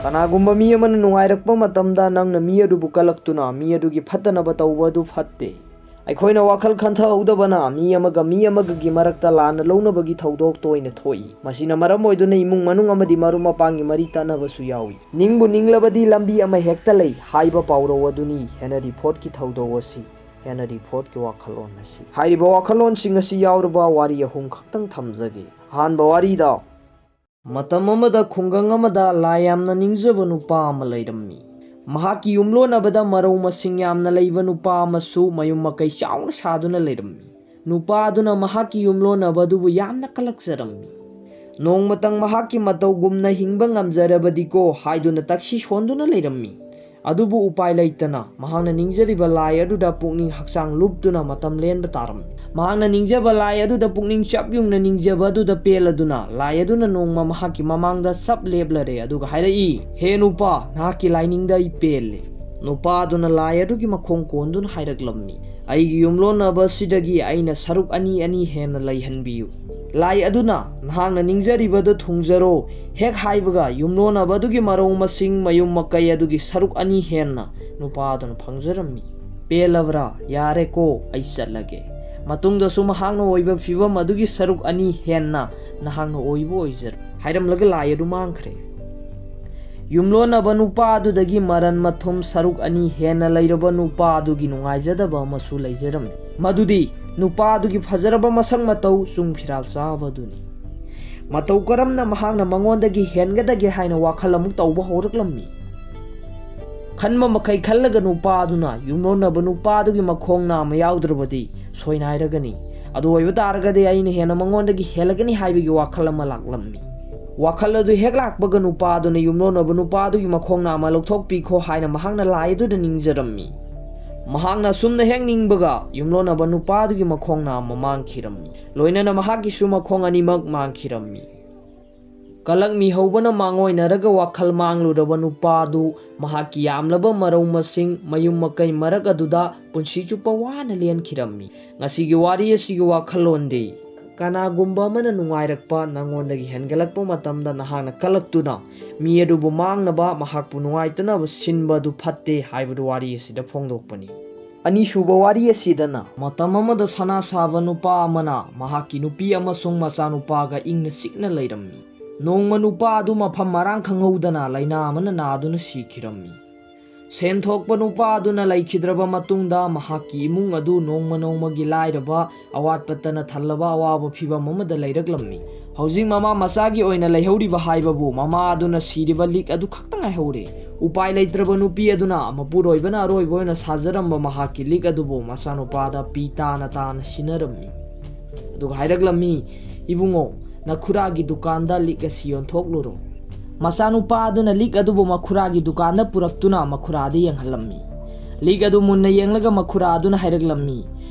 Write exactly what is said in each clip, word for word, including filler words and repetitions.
ꯀꯅꯥꯒꯨꯝꯕ ꯃꯤ ꯑꯃꯅ ꯅꯨꯡꯉꯥꯏꯔꯛꯄ ꯃꯇꯝꯗ ꯅꯪꯅ ꯃꯤ ꯑꯗꯨꯕꯨ ꯀꯜꯂꯛꯇꯨꯅ ꯃꯤ ꯑꯗꯨꯒꯤ ꯐꯠꯇꯅꯕ ꯇꯧꯕ ꯑꯗꯨ ꯐꯠꯇꯦ꯫ ꯑꯩꯈꯣꯏꯅ ꯋꯥꯈꯜ ꯈꯟꯊꯍꯧꯗꯕꯅ ꯃꯤ ꯑꯃꯒ ꯃꯤ ꯑꯃꯒꯒꯤ ꯃꯔꯛꯇ ꯂꯥꯟꯅ ꯂꯧꯅꯕꯒꯤ ꯊꯧꯗꯣꯛ ꯇꯣꯏꯅ ꯊꯣꯛꯏ꯫ ꯃꯁꯤꯅ ꯃꯔꯝ ꯑꯣꯏꯗꯨꯅ ꯏꯃꯨꯡ ꯃꯅꯨꯡ ꯑꯃꯗꯤ ꯃꯔꯨꯞ ꯃꯄꯥꯡꯒꯤ ꯃꯔꯤ ꯇꯠꯅꯕꯁꯨ ꯌꯥꯎꯏ꯫ "ꯅꯤꯡꯕꯨ ꯅꯤꯡꯂꯕꯗꯤ ꯂꯝꯕꯤ ꯑꯃ ꯍꯦꯛꯇ ꯂꯩ" ꯍꯥꯏꯕ ꯄꯥꯎꯔꯧ ꯑꯗꯨꯅꯤ ꯍꯦꯅꯔꯤ ꯐꯣꯔꯗꯀꯤ ꯊꯧꯗꯧ ꯑꯁꯤ, ꯍꯦꯅꯔꯤ ꯐꯣꯔꯗꯀꯤ ꯋꯥꯈꯜꯂꯣꯟ ꯑꯁꯤ꯫ ꯍꯥꯏꯔꯤꯕ ꯋꯥꯈꯜꯂꯣꯟꯁꯤꯡ ꯑꯁꯤ ꯌꯥꯎꯔꯕ ꯋꯥꯔꯤ ꯑꯍꯨꯝ ꯈꯛꯇꯪ ꯊꯝꯖꯒꯦ꯫ ꯑꯍꯥꯟꯕ ꯋꯥꯔꯤꯗ, ꯃꯇꯝ ꯑꯃꯗ ꯈꯨꯡꯒꯪ ꯑꯃꯗ ꯂꯥꯏ ꯌꯥꯝꯅ ꯅꯤꯡꯖꯕ ꯅꯨꯄꯥ ꯑꯃ ꯂꯩꯔꯝꯃꯤ꯫ ꯃꯍꯥꯛꯀꯤ ꯌꯨꯝꯂꯣꯟꯅꯕꯗ ꯃꯔꯧ ꯃꯁꯤꯡ ꯌꯥꯝꯅ ꯂꯩꯕ ꯅꯨꯄꯥ ꯑꯃꯁꯨ ꯃꯌꯨꯝ ꯃꯀꯩ ꯆꯥꯎꯅ ꯁꯥꯗꯨꯅ ꯂꯩꯔꯝꯃꯤ꯫ ꯅꯨꯄꯥ ꯑꯗꯨꯅ ꯃꯍꯥꯛꯀꯤ ꯌꯨꯝꯂꯣꯟꯅꯕ ꯑꯗꯨꯕꯨ ꯌꯥꯝꯅ ꯀꯜꯂꯛꯆꯔꯝꯃꯤ꯫ ꯅꯣꯡꯃꯇꯪ ꯃꯍꯥꯛꯀꯤ ꯃꯇꯧꯒꯨꯝꯅ ꯍꯤꯡꯕ ꯉꯝꯖꯔꯕꯗꯤꯀꯣ ꯍꯥꯏꯗꯨꯅ ꯇꯛꯁꯤ ꯁꯣꯟꯗꯨꯅ ꯂꯩꯔꯝꯃꯤ꯫ ꯑꯗꯨꯕꯨ ꯎꯄꯥꯏ ꯂꯩꯇꯅ ꯃꯍꯥꯛꯅ ꯅꯤꯡꯖꯔꯤꯕ ꯂꯥꯏ ꯑꯗꯨꯗ ꯄꯨꯛꯅꯤꯡ ꯍꯛꯆꯥꯡ ꯂꯨꯞꯇꯨꯅ ꯃꯇꯝ ꯂꯦꯟꯕ ꯇꯥꯔꯝꯃꯤ꯫ ꯃꯍꯥꯛꯅ ꯅꯤꯡꯖꯕ ꯂꯥꯏ ꯑꯗꯨꯗ ꯄꯨꯛꯅꯤꯡ ꯆꯞ ꯌꯨꯡꯅ ꯅꯤꯡꯖꯕ ꯑꯗꯨꯗ ꯄꯦꯜꯂꯗꯨꯅ ꯂꯥꯏ ꯑꯗꯨꯅ ꯅꯣꯡꯃ ꯃꯍꯥꯛꯀꯤ ꯃꯃꯥꯡꯗ ꯆꯞ ꯂꯦꯞꯂꯔꯦ, ꯑꯗꯨꯒ ꯍꯥꯏꯔꯛꯏ, "ꯍꯦ ꯅꯨꯄꯥ, ꯅꯍꯥꯛꯀꯤ ꯂꯥꯏꯅꯤꯡꯗ ꯑꯩ ꯄꯦꯜꯂꯦ꯫" ꯅꯨꯄꯥ ꯑꯗꯨꯅ ꯂꯥꯏ ꯑꯗꯨꯒꯤ ꯃꯈꯣꯡ ꯀꯣꯟꯗꯨꯅ ꯍꯥꯏꯔꯛꯂꯝꯃꯤ, "ꯑꯩꯒꯤ ꯌꯨꯝꯂꯣꯟꯅꯕ ꯑꯁꯤꯗꯒꯤ ꯑꯩꯅ ꯁꯔꯨꯛ ꯑꯅꯤ ꯑꯅꯤ ꯍꯦꯟꯅ ꯂꯩꯍꯟꯕꯤꯌꯨ꯫" ꯂꯥꯏ ꯑꯗꯨꯅ, "ꯅꯍꯥꯛꯅ ꯅꯤꯡꯖꯔꯤꯕꯗꯨ ꯊꯨꯡꯖꯔꯣ" ꯍꯦꯛ ꯍꯥꯏꯕꯒ ꯌꯨꯝꯂꯣꯟꯅꯕ ꯑꯗꯨꯒꯤ ꯃꯔꯧ ꯃꯁꯤꯡ ꯃꯌꯨꯝ ꯃꯀꯩ ꯑꯗꯨꯒꯤ ꯁꯔꯨꯛ ꯑꯅꯤ ꯍꯦꯟꯅ ꯅꯨꯄꯥ ꯑꯗꯨꯅ ꯐꯪꯖꯔꯝꯃꯤ꯫ "ꯄꯦꯜꯂꯕ꯭ꯔꯥ? ꯌꯥꯔꯦꯀꯣ, ꯑꯩ ꯆꯠꯂꯒꯦ꯫ ꯃꯇꯨꯡꯗꯁꯨ ꯃꯍꯥꯛꯅ ꯑꯣꯏꯕ ꯐꯤꯕꯝ ꯑꯗꯨꯒꯤ ꯁꯔꯨꯛ ꯑꯅꯤ ꯍꯦꯟꯅ ꯅꯍꯥꯛꯅ ꯑꯣꯏꯕ ꯑꯣꯏꯖꯔꯣ" ꯍꯥꯏꯔꯝꯂꯒ ꯂꯥꯏ ꯑꯗꯨ ꯃꯥꯡꯈ꯭ꯔꯦ꯫ ꯌꯨꯝꯂꯣꯟꯅꯕ ꯅꯨꯄꯥ ꯑꯗꯨꯗꯒꯤ ꯃꯔꯟ ꯃꯊꯨꯝ ꯁꯔꯨꯛ ꯑꯅꯤ ꯍꯦꯟꯅ ꯂꯩꯔꯕ ꯅꯨꯄꯥ ꯑꯗꯨꯒꯤ ꯅꯨꯡꯉꯥꯏꯖꯗꯕ ꯑꯃꯁꯨ ꯂꯩꯖꯔꯝꯃꯤ, ꯃꯗꯨꯗꯤ ꯅꯨꯄꯥ ꯑꯗꯨꯒꯤ ꯐꯖꯔꯕ ꯃꯁꯛ ꯃꯇꯧ, ꯆꯨꯡ ꯐꯤꯔꯥꯜ ꯆꯥꯕ ꯑꯗꯨꯅꯤ꯫ ꯃꯇꯧ ꯀꯔꯝꯅ ꯃꯍꯥꯛꯅ ꯃꯉꯣꯟꯗꯒꯤ ꯍꯦꯟꯒꯗꯒꯦ ꯍꯥꯏꯅ ꯋꯥꯈꯜ ꯑꯃꯨꯛ ꯇꯧꯕ ꯍꯧꯔꯛꯂꯝꯃꯤ꯫ ꯈꯟꯕ ꯃꯈꯩ ꯈꯜꯂꯒ ꯅꯨꯄꯥ ꯑꯗꯨꯅ ꯌꯨꯝꯂꯣꯟꯅꯕ ꯅꯨꯄꯥ ꯑꯗꯨꯒꯤ ꯃꯈꯣꯡ ꯅꯥꯝꯃ ꯌꯥꯎꯗ꯭ꯔꯕꯗꯤ ꯁꯣꯏꯅꯥꯏꯔꯒꯅꯤ꯫ ꯑꯗꯨ ꯑꯣꯏꯕ ꯇꯥꯔꯒꯗꯤ ꯑꯩꯅ ꯍꯦꯟꯅ ꯃꯉꯣꯟꯗꯒꯤ ꯍꯦꯜꯂꯒꯅꯤ ꯍꯥꯏꯕꯒꯤ ꯋꯥꯈꯜ ꯑꯃ ꯂꯥꯛꯂꯝꯃꯤ꯫ ꯋꯥꯈꯜ ꯑꯗꯨ ꯍꯦꯛ ꯂꯥꯛꯄꯒ ꯅꯨꯄꯥ ꯑꯗꯨꯅ ꯌꯨꯝꯂꯣꯟꯅꯕ ꯅꯨꯄꯥ ꯑꯗꯨꯒꯤ ꯃꯈꯣꯡ ꯅꯥꯝꯃ ꯂꯧꯊꯣꯛꯄꯤꯈꯣ ꯍꯥꯏꯅ ꯃꯍꯥꯛꯅ ꯂꯥꯏ ꯑꯗꯨꯗ ꯅꯤꯡꯖꯔꯝꯃꯤ꯫ ꯃꯍꯥꯛꯅ ꯑꯁꯨꯝꯅ ꯍꯦꯛ ꯅꯤꯡꯕꯒ ꯌꯨꯝꯂꯣꯟꯅꯕ ꯅꯨꯄꯥ ꯑꯗꯨꯒꯤ ꯃꯈꯣꯡ ꯅꯥꯝꯃ ꯃꯥꯡꯈꯤꯔꯝꯃꯤ꯫ ꯂꯣꯏꯅꯅ ꯃꯍꯥꯛꯀꯤꯁꯨ ꯃꯈꯣꯡ ꯑꯅꯤꯃꯛ ꯃꯥꯡꯈꯤꯔꯝꯃꯤ꯫ ꯀꯂꯛꯃꯤ ꯍꯧꯕꯅ ꯃꯥꯡꯑꯣꯏꯅꯔꯒ ꯋꯥꯈꯜ ꯃꯥꯡꯂꯨꯔꯕ ꯅꯨꯄꯥ ꯑꯗꯨ ꯃꯍꯥꯛꯀꯤ ꯌꯥꯝꯂꯕ ꯃꯔꯧ ꯃꯁꯤꯡ, ꯃꯌꯨꯝ ꯃꯀꯩ ꯃꯔꯛ ꯑꯗꯨꯗ ꯄꯨꯟꯁꯤ ꯆꯨꯞꯄ ꯋꯥꯅ ꯂꯦꯟꯈꯤꯔꯝꯃꯤ꯫ ꯉꯁꯤꯒꯤ ꯋꯥꯔꯤ ꯑꯁꯤꯒꯤ ꯋꯥꯈꯜꯂꯣꯟꯗꯤ, ꯀꯅꯥꯒꯨꯝꯕ ꯑꯃꯅ ꯅꯨꯡꯉꯥꯏꯔꯛꯄ ꯅꯉꯣꯟꯗꯒꯤ ꯍꯦꯟꯒꯠꯂꯛꯄ ꯃꯇꯝꯗ ꯅꯍꯥꯛꯅ ꯀꯜꯂꯛꯇꯨꯅ ꯃꯤ ꯑꯗꯨꯕꯨ ꯃꯥꯡꯅꯕ, ꯃꯍꯥꯛꯄꯨ ꯅꯨꯡꯉꯥꯏꯇꯅꯕ ꯁꯤꯟꯕ ꯑꯗꯨ ꯐꯠꯇꯦ ꯍꯥꯏꯕꯗꯨ ꯋꯥꯔꯤ ꯑꯁꯤꯗ ꯐꯣꯡꯗꯣꯛꯄꯅꯤ꯫ ꯑꯅꯤꯁꯨꯕ ꯋꯥꯔꯤ ꯑꯁꯤꯗꯅ ꯃꯇꯝ ꯑꯃꯗ ꯁꯅꯥ ꯁꯥꯕ ꯅꯨꯄꯥ ꯑꯃꯅ ꯃꯍꯥꯛꯀꯤ ꯅꯨꯄꯤ ꯑꯃꯁꯨꯡ ꯃꯆꯥꯅꯨꯄꯥꯒ ꯏꯪꯅ ꯆꯤꯛꯅ ꯂꯩꯔꯝꯃꯤ꯫ ꯅꯣꯡꯃ ꯅꯨꯄꯥ ꯑꯗꯨ ꯃꯐꯝ ꯃꯔꯥꯡ ꯈꯪꯍꯧꯗꯅ ꯂꯥꯏꯅꯥ ꯑꯃꯅ ꯅꯥꯗꯨꯅ ꯁꯤꯈꯤꯔꯝꯃꯤ꯫ ꯁꯦꯟ ꯊꯣꯛꯄ ꯅꯨꯄꯥ ꯑꯗꯨꯅ ꯂꯩꯈꯤꯗ꯭ꯔꯕ ꯃꯇꯨꯡꯗ ꯃꯍꯥꯛꯀꯤ ꯏꯃꯨꯡ ꯑꯗꯨ ꯅꯣꯡꯃ ꯅꯣꯡꯃꯒꯤ ꯂꯥꯏꯔꯕ, ꯑꯋꯥꯠꯄꯇꯅ ꯊꯜꯂꯕ ꯑꯋꯥꯕ ꯐꯤꯚꯝ ꯑꯃꯗ ꯂꯩꯔꯛꯂꯝꯃꯤ꯫ ꯍꯧꯖꯤꯛ ꯃꯃꯥ ꯃꯆꯥꯒꯤ ꯑꯣꯏꯅ ꯂꯩꯍꯧꯔꯤꯕ ꯍꯥꯏꯕꯕꯨ ꯃꯃꯥ ꯑꯗꯨꯅ ꯁꯤꯔꯤꯕ ꯂꯤꯛ ꯑꯗꯨ ꯈꯛꯇ ꯉꯥꯏꯍꯧꯔꯦ꯫ ꯎꯄꯥꯏ ꯂꯩꯇ꯭ꯔꯕ ꯅꯨꯄꯤ ꯑꯗꯨꯅ ꯃꯄꯨꯔꯣꯏꯕꯅ ꯑꯔꯣꯏꯕ ꯑꯣꯏꯅ ꯁꯥꯖꯔꯝꯕ ꯃꯍꯥꯛꯀꯤ ꯂꯤꯛ ꯑꯗꯨꯕꯨ ꯃꯆꯥꯅꯨꯄꯥꯗ ꯄꯤ ꯇꯥꯅ ꯇꯥꯅ ꯁꯤꯟꯅꯔꯝꯃꯤ꯫ ꯑꯗꯨꯒ ꯍꯥꯏꯔꯛꯂꯝꯃꯤ, "ꯏꯕꯨꯡꯉꯣ, ꯅꯈꯨꯔꯥꯒꯤ ꯗꯨꯀꯥꯟꯗ ꯂꯤꯛ ꯑꯁꯤ ꯌꯣꯟꯊꯣꯛꯂꯨꯔꯣ꯫" ꯃꯆꯥꯅꯨꯄꯥ ꯑꯗꯨꯅ ꯂꯤꯛ ꯑꯗꯨꯕꯨ ꯃꯈꯨꯔꯥꯒꯤ ꯗꯨꯀꯥꯟꯗ ꯄꯨꯔꯛꯇꯨꯅ ꯃꯈꯨꯔꯥꯗ ꯌꯦꯡꯍꯜꯂꯝꯃꯤ꯫ ꯂꯤꯛ ꯑꯗꯨ ꯃꯨꯟꯅ ꯌꯦꯡꯂꯒ ꯃꯈꯨꯔꯥ ꯑꯗꯨꯅ ꯍꯥꯏꯔꯛꯂꯝꯃꯤ,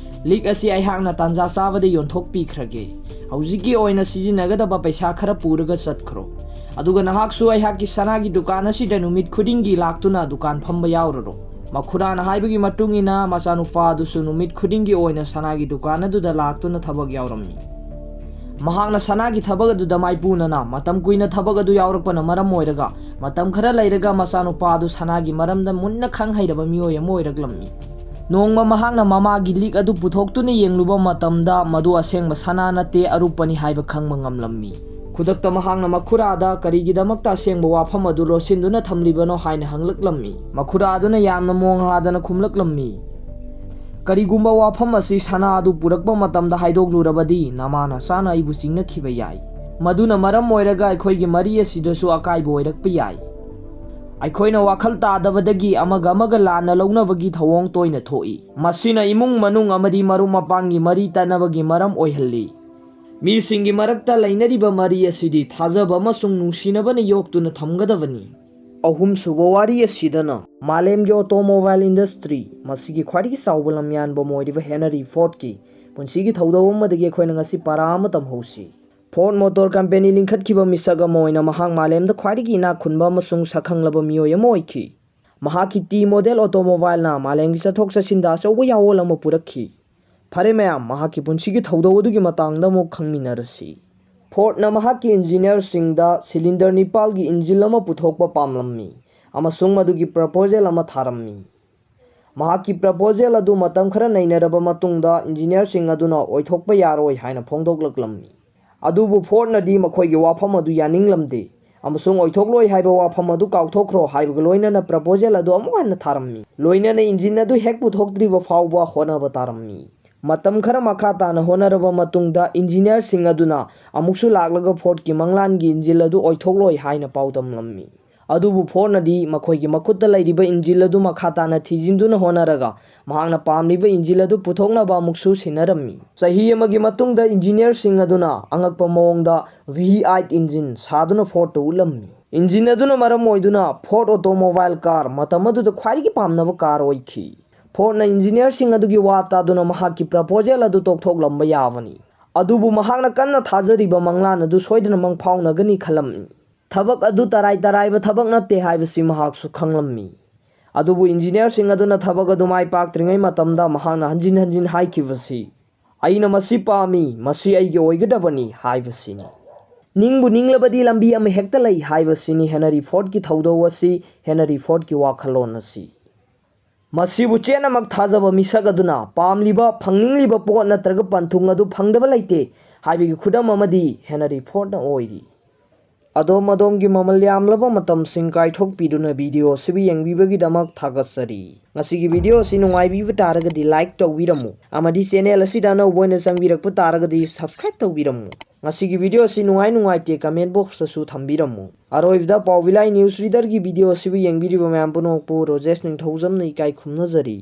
"ꯂꯤꯛ ꯑꯁꯤ ꯑꯩꯍꯥꯛꯅ ꯇꯥꯟꯖꯥ ꯆꯥꯕꯗ ꯌꯣꯟꯊꯣꯛꯄꯤꯈ꯭ꯔꯒꯦ꯫ ꯍꯧꯖꯤꯛꯀꯤ ꯑꯣꯏꯅ ꯁꯤꯖꯤꯟꯅꯒꯗꯕ ꯄꯩꯁꯥ ꯈꯔ ꯄꯨꯔꯒ ꯆꯠꯈ꯭ꯔꯣ꯫ ꯑꯗꯨꯒ ꯅꯍꯥꯛꯁꯨ ꯑꯩꯍꯥꯛꯀꯤ ꯁꯅꯥꯒꯤ ꯗꯨꯀꯥꯟ ꯑꯁꯤꯗ ꯅꯨꯃꯤꯠ ꯈꯨꯗꯤꯡꯒꯤ ꯂꯥꯛꯇꯨꯅ ꯗꯨꯀꯥꯟ ꯐꯝꯕ ꯌꯥꯎꯔꯔꯣ꯫" ꯃꯈꯨꯔꯥꯅ ꯍꯥꯏꯕꯒꯤ ꯃꯇꯨꯡ ꯏꯟꯅ ꯃꯆꯥꯅꯨꯄꯥ ꯑꯗꯨꯁꯨ ꯅꯨꯃꯤꯠ ꯈꯨꯗꯤꯡꯒꯤ ꯑꯣꯏꯅ ꯁꯅꯥꯒꯤ ꯗꯨꯀꯥꯟ ꯑꯗꯨꯗ ꯂꯥꯛꯇꯨꯅ ꯊꯕꯛ ꯌꯥꯎꯔꯝꯃꯤ꯫ ꯃꯍꯥꯛꯅ ꯁꯅꯥꯒꯤ ꯊꯕꯛ ꯑꯗꯨꯗ ꯃꯥꯏꯄꯨꯅꯅ ꯃꯇꯝ ꯀꯨꯏꯅ ꯊꯕꯛ ꯑꯗꯨ ꯌꯥꯎꯔꯛꯄꯅ ꯃꯔꯝ ꯑꯣꯏꯔꯒ ꯃꯇꯝ ꯈꯔ ꯂꯩꯔꯒ ꯃꯆꯥꯅꯨꯄꯥ ꯑꯗꯨ ꯁꯅꯥꯒꯤ ꯃꯔꯝꯗ ꯃꯨꯟꯅ ꯈꯪ ꯍꯩꯔꯕ ꯃꯤꯑꯣꯏ ꯑꯃ ꯑꯣꯏꯔꯛꯂꯝꯃꯤ꯫ ꯅꯣꯡꯃ ꯃꯍꯥꯛꯅ ꯃꯃꯥꯒꯤ ꯂꯤꯛ ꯑꯗꯨ ꯄꯨꯊꯣꯛꯇꯨꯅ ꯌꯦꯡꯂꯨꯕ ꯃꯇꯝꯗ ꯃꯗꯨ ꯑꯁꯦꯡꯕ ꯁꯅꯥ ꯅꯠꯇꯦ, ꯑꯔꯨꯞꯄꯅꯤ ꯍꯥꯏꯕ ꯈꯪꯕ ꯉꯝꯂꯝꯃꯤ꯫ ꯈꯨꯗꯛꯇ ꯃꯍꯥꯛꯅ ꯃꯈꯨꯔꯥꯗ ꯀꯔꯤꯒꯤꯗꯃꯛꯇ ꯑꯁꯦꯡꯕ ꯋꯥꯐꯝ ꯑꯗꯨ ꯂꯣꯠꯁꯤꯟꯗꯨꯅ ꯊꯝꯂꯤꯕꯅꯣ ꯍꯥꯏꯅ ꯍꯪꯂꯛꯂꯝꯃꯤ꯫ ꯃꯈꯨꯔꯥ ꯑꯗꯨꯅ ꯌꯥꯝꯅ ꯃꯣꯡ ꯍꯥꯗꯅ ꯈꯨꯝꯂꯛꯂꯝꯃꯤ, "ꯀꯔꯤꯒꯨꯝꯕ ꯋꯥꯐꯝ ꯑꯁꯤ ꯁꯅꯥ ꯑꯗꯨ ꯄꯨꯔꯛꯄ ꯃꯇꯝꯗ ꯍꯥꯏꯗꯣꯛꯂꯨꯔꯕꯗꯤ ꯅꯃꯥ ꯅꯆꯥꯅ ꯑꯩꯕꯨ ꯆꯤꯡꯅꯈꯤꯕ ꯌꯥꯏ꯫ ꯃꯗꯨꯅ ꯃꯔꯝ ꯑꯣꯏꯔꯒ ꯑꯩꯈꯣꯏꯒꯤ ꯃꯔꯤ ꯑꯁꯤꯗꯁꯨ ꯑꯀꯥꯏꯕ ꯑꯣꯏꯔꯛꯄ ꯌꯥꯏ꯫ ꯑꯩꯈꯣꯏꯅ ꯋꯥꯈꯜ ꯇꯥꯗꯕꯗꯒꯤ ꯑꯃꯒ ꯑꯃꯒ ꯂꯥꯟꯅ ꯂꯧꯅꯕꯒꯤ ꯊꯧꯑꯣꯡ ꯇꯣꯏꯅ ꯊꯣꯛꯏ꯫ ꯃꯁꯤꯅ ꯏꯃꯨꯡ ꯃꯅꯨꯡ ꯑꯃꯗꯤ ꯃꯔꯨꯞ ꯃꯄꯥꯡꯒꯤ ꯃꯔꯤ ꯇꯠꯅꯕꯒꯤ ꯃꯔꯝ ꯑꯣꯏꯍꯜꯂꯤ꯫ ꯃꯤꯁꯤꯡꯒꯤ ꯃꯔꯛꯇ ꯂꯩꯅꯔꯤꯕ ꯃꯔꯤ ꯑꯁꯤꯗꯤ ꯊꯥꯖꯕ ꯑꯃꯁꯨꯡ ꯅꯨꯡꯁꯤꯅꯕꯅ ꯌꯣꯛꯇꯨꯅ ꯊꯝꯒꯗꯕꯅꯤ꯫" ꯑꯍꯨꯝꯁꯨꯕ ꯋꯥꯔꯤ ꯑꯁꯤꯗꯅ ꯃꯥꯂꯦꯝꯒꯤ automobile industry ꯃꯁꯤꯒꯤ ꯈ꯭ꯋꯥꯏꯗꯒꯤ ꯆꯥꯎꯕ ꯂꯝꯌꯥꯟꯕ ꯑꯃ ꯑꯣꯏꯔꯤꯕ ꯍꯦꯅꯔꯤ ꯐꯣꯔꯗꯀꯤ ꯄꯨꯟꯁꯤꯒꯤ ꯊꯧꯗꯧ ꯑꯃꯗꯒꯤ ꯑꯩꯈꯣꯏꯅ ꯉꯁꯤ ꯄꯔꯥ ꯑꯃ ꯇꯝꯍꯧꯁꯤ꯫ ꯐꯣꯔꯗ ꯃꯣꯇꯣꯔ ꯀꯝꯄꯦꯅꯤ ꯂꯤꯡꯈꯠꯈꯤꯕ ꯃꯤꯁꯛ ꯑꯃ ꯑꯣꯏꯅ ꯃꯍꯥꯛ ꯃꯥꯂꯦꯝꯗ ꯈ꯭ꯋꯥꯏꯗꯒꯤ ꯏꯅꯥꯛ ꯈꯨꯟꯕ ꯑꯃꯁꯨꯡ ꯁꯛꯈꯪꯂꯕ ꯃꯤꯑꯣꯏ ꯑꯃ ꯑꯣꯏꯈꯤ꯫ ꯃꯍꯥꯛꯀꯤ ꯇꯤ ꯃꯣꯗꯦꯜ ꯑꯣꯇꯣꯃꯣꯕꯥꯏꯜꯅ ꯃꯥꯂꯦꯝꯒꯤ ꯆꯠꯊꯣꯛ ꯆꯠꯁꯤꯟꯗ ꯑꯆꯧꯕ ꯌꯥꯑꯣꯜ ꯑꯃ ꯄꯨꯔꯛꯈꯤ꯫ ꯐꯔꯦ ꯃꯌꯥꯝ, ꯃꯍꯥꯛꯀꯤ ꯄꯨꯟꯁꯤꯒꯤ ꯊꯧꯗꯧ ꯑꯗꯨꯒꯤ ꯃꯇꯥꯡꯗ ꯑꯃꯨꯛ ꯈꯪꯃꯤꯟꯅꯔꯁꯤ꯫ ꯐꯣꯔꯗꯅ ꯃꯍꯥꯛꯀꯤ ꯏꯟꯖꯤꯅꯤꯌꯔꯁꯤꯡꯗ ꯁꯤꯂꯤꯟꯗꯔ ꯅꯤꯄꯥꯜꯒꯤ ꯏꯟꯖꯤꯟ ꯑꯃ ꯄꯨꯊꯣꯛꯄ ꯄꯥꯝꯂꯝꯃꯤ, ꯑꯃꯁꯨꯡ ꯃꯗꯨꯒꯤ ꯄ꯭ꯔꯄꯣꯖꯦꯜ ꯑꯃ ꯊꯥꯔꯝꯃꯤ꯫ ꯃꯍꯥꯛꯀꯤ ꯄ꯭ꯔꯄꯣꯖꯦꯜ ꯑꯗꯨ ꯃꯇꯝ ꯈꯔ ꯅꯩꯅꯔꯕ ꯃꯇꯨꯡꯗ ꯏꯟꯖꯤꯅꯤꯌꯔꯁꯤꯡ ꯑꯗꯨꯅ ꯑꯣꯏꯊꯣꯛꯄ ꯌꯥꯔꯣꯏ ꯍꯥꯏꯅ ꯐꯣꯡꯗꯣꯛꯂꯛꯂꯝꯃꯤ꯫ ꯑꯗꯨꯕꯨ ꯐꯣꯔꯗꯅꯗꯤ ꯃꯈꯣꯏꯒꯤ ꯋꯥꯐꯝ ꯑꯗꯨ ꯌꯥꯅꯤꯡꯂꯝꯗꯦ, ꯑꯃꯁꯨꯡ ꯑꯣꯏꯊꯣꯛꯂꯣꯏ ꯍꯥꯏꯕ ꯋꯥꯐꯝ ꯑꯗꯨ ꯀꯥꯎꯊꯣꯛꯈ꯭ꯔꯣ ꯍꯥꯏꯕꯒ ꯂꯣꯏꯅꯅ ꯄ꯭ꯔꯄꯣꯖꯦꯜ ꯑꯗꯨ ꯑꯃꯨꯛ ꯍꯟꯅ ꯊꯥꯔꯝꯃꯤ꯫ ꯂꯣꯏꯅꯅ ꯏꯟꯖꯤꯟ ꯑꯗꯨ ꯍꯦꯛ ꯄꯨꯊꯣꯛꯇ꯭ꯔꯤꯕ ꯐꯥꯎꯕ ꯍꯣꯠꯅꯕ ꯇꯥꯔꯝꯃꯤ꯫ ꯃꯇꯝ ꯈꯔ ꯃꯈꯥ ꯇꯥꯅ ꯍꯣꯠꯅꯔꯕ ꯃꯇꯨꯡꯗ ꯏꯟꯖꯤꯅꯤꯌꯔꯁꯤꯡ ꯑꯗꯨꯅ ꯑꯃꯨꯛꯁꯨ ꯂꯥꯛꯂꯒ ꯐꯣꯔꯗꯀꯤ ꯃꯪꯂꯥꯟꯒꯤ ꯏꯟꯖꯤꯟ ꯑꯗꯨ ꯑꯣꯏꯊꯣꯛꯂꯣꯏ ꯍꯥꯏꯅ ꯄꯥꯎꯗꯝꯂꯝꯃꯤ꯫ ꯑꯗꯨꯕꯨ ꯐꯣꯔꯗꯅꯗꯤ ꯃꯈꯣꯏꯒꯤ ꯃꯈꯨꯠꯇ ꯂꯩꯔꯤꯕ ꯏꯟꯖꯤꯟ ꯑꯗꯨ ꯃꯈꯥ ꯇꯥꯅ ꯊꯤꯖꯤꯟꯗꯨꯅ ꯍꯣꯠꯅꯔꯒ ꯃꯍꯥꯛꯅ ꯄꯥꯝꯂꯤꯕ ꯏꯟꯖꯤꯟ ꯑꯗꯨ ꯄꯨꯊꯣꯛꯅꯕ ꯑꯃꯨꯛꯁꯨ ꯁꯤꯟꯅꯔꯝꯃꯤ꯫ ꯆꯍꯤ ꯑꯃꯒꯤ ꯃꯇꯨꯡꯗ ꯏꯟꯖꯤꯅꯤꯌꯔꯁꯤꯡ ꯑꯗꯨꯅ ꯑꯉꯛꯄ ꯃꯑꯣꯡꯗ ꯚꯤ ꯑꯥꯏꯠ ꯏꯟꯖꯤꯟ ꯁꯥꯗꯨꯅ ꯐꯣꯔꯗꯇ ꯎꯠꯂꯝꯃꯤ꯫ ꯏꯟꯖꯤꯟ ꯑꯗꯨꯅ ꯃꯔꯝ ꯑꯣꯏꯗꯨꯅ ꯐꯣꯔꯗ ꯑꯣꯇꯣꯃꯣꯕꯥꯏꯜ ꯀꯥꯔ, ꯃꯇꯝ ꯑꯗꯨꯗ ꯈ꯭ꯋꯥꯏꯗꯒꯤ ꯄꯥꯝꯅꯕ ꯀꯥꯔ ꯑꯣꯏꯈꯤ꯫ ꯐꯣꯔꯗꯅ ꯏꯟꯖꯤꯅꯤꯌꯔꯁꯤꯡ ꯑꯗꯨꯒꯤ ꯋꯥ ꯇꯥꯗꯨꯅ ꯃꯍꯥꯛꯀꯤ ꯄ꯭ꯔꯄꯣꯖꯦꯜ ꯑꯗꯨ ꯇꯣꯛꯊꯣꯛꯂꯝꯕ ꯌꯥꯕꯅꯤ꯫ ꯑꯗꯨꯕꯨ ꯃꯍꯥꯛꯅ ꯀꯟꯅ ꯊꯥꯖꯔꯤꯕ ꯃꯪꯂꯥꯟ ꯑꯗꯨ ꯁꯣꯏꯗꯅ ꯃꯪꯐꯥꯎꯅꯒꯅꯤ ꯈꯜꯂꯝꯃꯤ꯫ ꯊꯕꯛ ꯑꯗꯨ ꯇꯔꯥꯏ ꯇꯔꯥꯏꯕ ꯊꯕꯛ ꯅꯠꯇꯦ ꯍꯥꯏꯕꯁꯤ ꯃꯍꯥꯛꯁꯨ ꯈꯪꯂꯝꯃꯤ꯫ ꯑꯗꯨꯕꯨ ꯏꯟꯖꯤꯅꯤꯌꯔꯁꯤꯡ ꯑꯗꯨꯅ ꯊꯕꯛ ꯑꯗꯨ ꯃꯥꯏ ꯄꯥꯛꯇ꯭ꯔꯤꯉꯩ ꯃꯇꯝꯗ ꯃꯍꯥꯛꯅ ꯍꯟꯖꯤꯟ ꯍꯟꯖꯤꯟ ꯍꯥꯏꯈꯤꯕꯁꯤ, "ꯑꯩꯅ ꯃꯁꯤ ꯄꯥꯝꯃꯤ, ꯃꯁꯤ ꯑꯩꯒꯤ ꯑꯣꯏꯒꯗꯕꯅꯤ" ꯍꯥꯏꯕꯁꯤꯅꯤ꯫ "ꯅꯤꯡꯕꯨ ꯅꯤꯡꯂꯕꯗꯤ ꯂꯝꯕꯤ ꯑꯃ ꯍꯦꯛꯇ ꯂꯩ" ꯍꯥꯏꯕꯁꯤꯅꯤ ꯍꯦꯅꯔꯤ ꯐꯣꯔꯗꯀꯤ ꯊꯧꯗꯧ ꯑꯁꯤ, ꯍꯦꯅꯔꯤ ꯐꯣꯔꯗꯀꯤ ꯋꯥꯈꯜꯂꯣꯟ ꯑꯁꯤ꯫ ꯃꯁꯤꯕꯨ ꯆꯦꯠꯅꯃꯛ ꯊꯥꯖꯕ ꯃꯤꯁꯛ ꯑꯗꯨꯅ ꯄꯥꯝꯂꯤꯕ, ꯐꯪꯅꯤꯡꯂꯤꯕ ꯄꯣꯠ ꯅꯠꯇ꯭ꯔꯒ ꯄꯟꯊꯨꯡ ꯑꯗꯨ ꯐꯪꯗꯕ ꯂꯩꯇꯦ ꯍꯥꯏꯕꯒꯤ ꯈꯨꯗꯝ ꯑꯃꯗꯤ ꯍꯦꯅꯔꯤ ꯐꯣꯔꯗꯅ ꯑꯣꯏꯔꯤ꯫ ꯑꯗꯣꯝ ꯑꯗꯣꯝꯒꯤ ꯃꯃꯜ ꯌꯥꯝꯂꯕ ꯃꯇꯝꯁꯤꯡ ꯀꯥꯏꯊꯣꯛꯄꯤꯗꯨꯅ ꯚꯤꯗꯤꯑꯣ ꯑꯁꯤꯕꯨ ꯌꯦꯡꯕꯤꯕꯒꯤꯗꯃꯛ ꯊꯥꯒꯠꯆꯔꯤ꯫ ꯉꯁꯤꯒꯤ ꯚꯤꯗꯤꯑꯣ ꯑꯁꯤ ꯅꯨꯡꯉꯥꯏꯕꯤꯕ ꯇꯥꯔꯒꯗꯤ ꯂꯥꯏꯛ ꯇꯧꯕꯤꯔꯝꯃꯨ, ꯑꯃꯗꯤ ꯆꯦꯅꯦꯜ ꯑꯁꯤꯗ ꯑꯅꯧꯕ ꯑꯣꯏꯅ ꯆꯪꯕꯤꯔꯛꯄ ꯇꯥꯔꯒꯗꯤ ꯁꯕꯁꯀ꯭ꯔꯥꯏꯕ ꯇꯧꯕꯤꯔꯝꯃꯨ꯫ ꯉꯁꯤꯒꯤ ꯚꯤꯗꯤꯑꯣ ꯑꯁꯤ ꯅꯨꯡꯉꯥꯏ ꯅꯨꯡꯉꯥꯏꯇꯦ ꯀꯃꯦꯟ ꯕꯣꯛꯁꯇꯁꯨ ꯊꯝꯕꯤꯔꯝꯃꯨ꯫ ꯑꯔꯣꯏꯕꯗ ꯄꯥꯎ ꯕꯤꯂꯥꯏ ꯅ꯭ꯌꯨꯁ ꯔꯤꯗꯔꯒꯤ ꯚꯤꯗꯤꯑꯣ ꯑꯁꯤꯕꯨ ꯌꯦꯡꯕꯤꯔꯤꯕ ꯃꯌꯥꯝ ꯄꯨꯝꯅꯃꯛꯄꯨ ꯔꯣꯖꯦꯁ ꯅꯤꯡꯊꯧꯖꯝꯅ ꯏꯀꯥꯏ ꯈꯨꯝꯅꯖꯔꯤ꯫